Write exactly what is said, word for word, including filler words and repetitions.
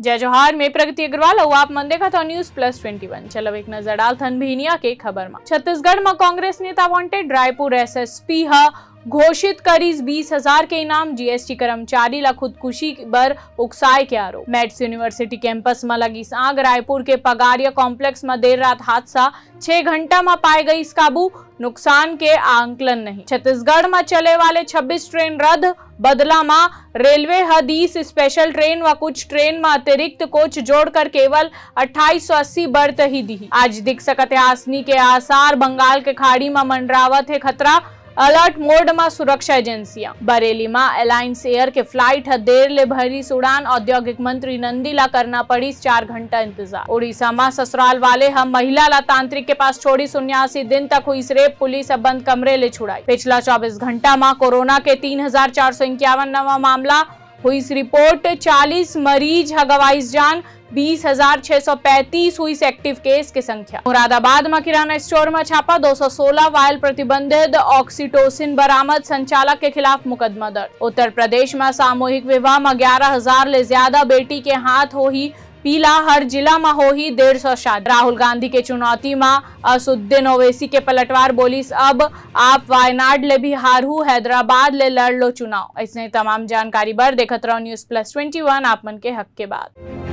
जय जोहार, मैं प्रगति अग्रवाल अउ आप मन देखत हव News Plus Twenty One। चलो एक नजर डालथन बिहनिया के खबर म। छत्तीसगढ़ म कांग्रेस नेता wanted, रायपुर एसएसपी ह घोषित करिस बीस हजार के इनाम, जीएसटी कर्मचारी ला खुदकुशी बर उकसाए के आरोप। मैट्स यूनिवर्सिटी कैंपस म लगिस आग, रायपुर के पगारिया कॉम्प्लेक्स म देर रात हादसा, छह घंटा म पाए गइस काबू, नुकसान के आंकलन नहीं। छत्तीसगढ़ म चले वाले छब्बीस ट्रेन रद्द, बदला म रेलवे ह दीस स्पेशल ट्रेन व कुछ ट्रेन म अतिरिक्त कोच जोड़कर केवल अट्ठाईस सौ अस्सी बर्थ ही दिही। आज दिख सकत हे आसनी के आसार, बंगाल के खाड़ी म मंडरावत हे खतरा, अलर्ट मोड म सुरक्षा एजेंसियां। बरेली म अलायंस एयर के फ्लाइट ह देर ले भरिस उड़ान, औद्योगिक मंत्री नंदी ला करना पड़िस चार घंटा इंतजार। उड़ीसा म ससुराल वाले ह महिला ला तांत्रिक के पास छोड़िस, उन्यासी दिन तक हुइस रेप, पुलिस ह बंद कमरे ले छुड़ाई। पिछला चौबीस घंटा म कोरोना के तीन हजार चार सौ इक्यावन नवा मामला हुइस रिपोर्ट, चालीस मरीज ह गवाइस जान, बीस हजार छह सौ पैंतीस हुइस एक्टिव केस के संख्या। मुरादाबाद म किराना स्टोर म छापा, दो सौ सोलह वायल प्रतिबंधित ऑक्सीटोसिन बरामद, संचालक के खिलाफ मुकदमा दर्ज। उत्तर प्रदेश म सामूहिक विवाह म ग्यारह हजार ले ज्यादा बेटी के हाथ होही पीला, हर जिला म होही डेढ़ सौ शादी। राहुल गांधी के चुनौती म असुद्दीन ओवैसी के पलटवार, बोलिस अब आप वायनाड ले भी हारहू, हैदराबाद ले लड़ लो चुनाव। अइसने तमाम जानकारी बर देखत रहो News Plus Twenty One, आप मन के हक के बात।